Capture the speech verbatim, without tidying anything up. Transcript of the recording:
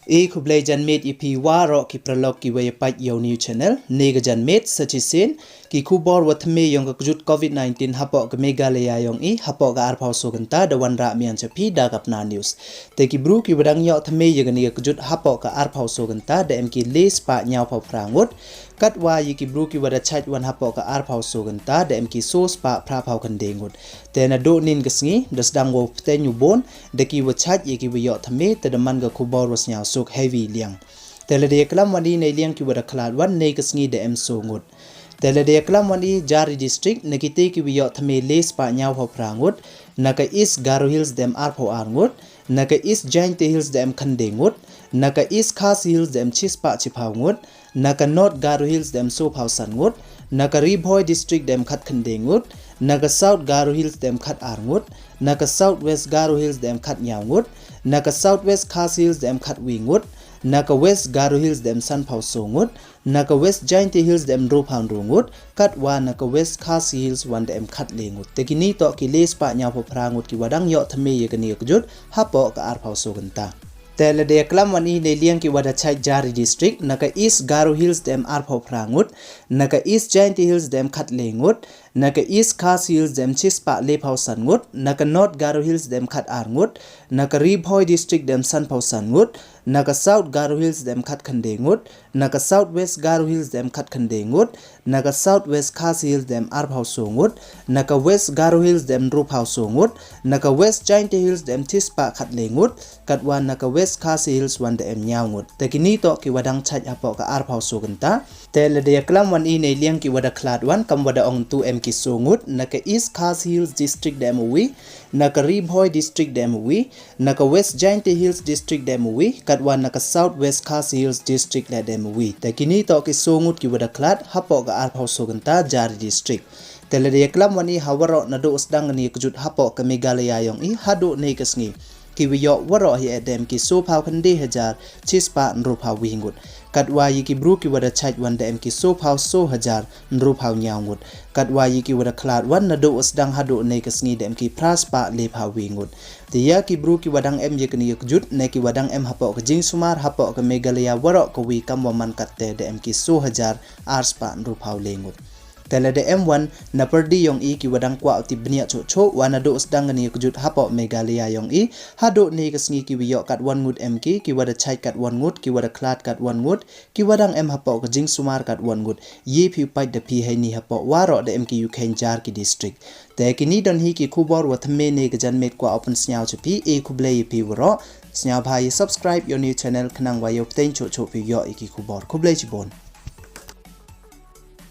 E khublei janmiet ya phi waroh ki paralok ki wa ya pait ya u new channel. Ne ka janmiet sa chisien ki khubor wa thymme yong ka kjut covid nineteen hapoh ka Meghalaya yong i hapoh ka arphaw so kynta da wan rah mian cha phi da ka Pnar News. Te ki bru ki wa dang yoh thymme ya kani ka kjut hapoh ka arphaw so kynta da em ki le spah ñiaw phaw phra ngut. Katwa ya ki bru ki wa da chait wan hapoh ka arphaw so kynta da em ki so spah phra phaw khyndai ngut. Te naduh nin ka sngi da sdang wow pteng u bun da ki wa chait ya ki wa yoh thymme te da man ka khubor wa sniaw suk heavy liang. Te lada ya klam wan i nei liang ki wa da khlad wan nei ka sngi da em so ngut. Te lada ya klam wan i jari district na ki te ki wa yoh thymme le spah ñiaw phaw phra ngut. Na ka East Garo Hills da em arphaw ar ngut. Na ka East Jaintia Hills da em khyndai ngut. Na ka East Khasi Hills da em chi spah chi phaw ngut. Na ka North Garo Hills da em so phaw san ngut. Na ka Ri Bhoi District da em khat khyndai ngut. Na ka South Garo Hills da em khat ar ngut. Na ka South West Garo Hills da em khat ñiaw ngut. Na ka South West Khasi Hills da em khat wi ngut. Na ka West Garo Hills da em san phaw so ngut. Na ka West Jaintia Hills da em ynru phaw ynru ngut. Katwa na ka West Khasi Hills wan da em khat le ngut. Te kini toh ki le spah ñiaw phaw phra ngut ki wa dang yoh thymme ya kani ka kjut hapoh ka arphaw so kynta. Te lada ya klam wan i nei liang ki wa da chait jari district, na ka East Garo Hills da em arphaw phra ngut. Na ka East Jaintia Hills da em khat le ngut. Na ka East Khasi Hills da em chi spah le phaw san ngut. Na ka North Garo Hills da em khat ar ngut. Na ka Ri Bhoi District da em san phaw san ngut. Na ka South Garo Hills da em khat khyndai ngut. Na ka South West Garo Hills da em khat khyndai ngut. Na ka South West Khasi Hills da em arphaw so ngut. Na ka West Garo Hills da em ynru phaw so ngut. Na ka West Jaintia Hills da em chi spah khat le ngut. Katwa na ka West Khasi Hills wan da em ñiaw ngut. Te kini toh ki wa dang chait hapoh ka arphaw so kynta. Te lada ya klam wan i nei liang ki wa da khlad wan kam wa da ong tu em ki so ngut. Na ka East Khasi Hills District da em u wi. Na ka Ri Bhoi District da em u wi. Na ka West Jaintia Hills District da em u wi. Katwa na ka South West Khasi Hills District le da em u wi. Te kini toh ki so ngut ki wa da khlad hapoh ka arphaw so kynta jari district. Te lada ya klam wan i ha waroh naduh sdang kani ka kjut hapoh ka Meghalaya yong i haduh nei ka sngi ki wa yoh waroh hi e da em ki so phaw khyndai hajar chi spah ynru phaw wi ngut. Katwa ya ki bru ki wa da chait wan da em ki so phaw so hajar ynru phaw ñiaw ngut. Katwa ya ki wa da khlad wan naduh sdang haduh nei ka sngi da em ki phra spah le phaw wi ngut. Te ya ki bru ki wa dang em ya kani ka kjut ne ki wa dang em hapoh ka jingsumar hapoh ka Meghalaya waroh ka wi kam wa man kat te da em ki so hajar ar spah ynru phaw le ngut. Te lada em wan na pyrdi yong i ki wa dang kwah u tip bniah choh choh wa naduh sdang kani ka kjut hapoh Meghalaya yong i haduh nei ka sngi ki wa yoh kat wan ngut em ki, ki wa da chait kat wan ngut, ki wa da khlad kat wan ngut, ki wa dang em hapoh ka jingsumar kat wan ngut. Ye phi u pait da phi hei ni hapoh waroh da em ki yu khein jar ki district. Te kini don hi ki khubor wa thymme ne ka janmiet kwah u pynsniaw cha phi. E khublei ya phi waroh. Sniaw bha ya subscribe ya u new channel khnang wa yoh pteng choh choh phi yoh ya ki khubor. Khublei chibun.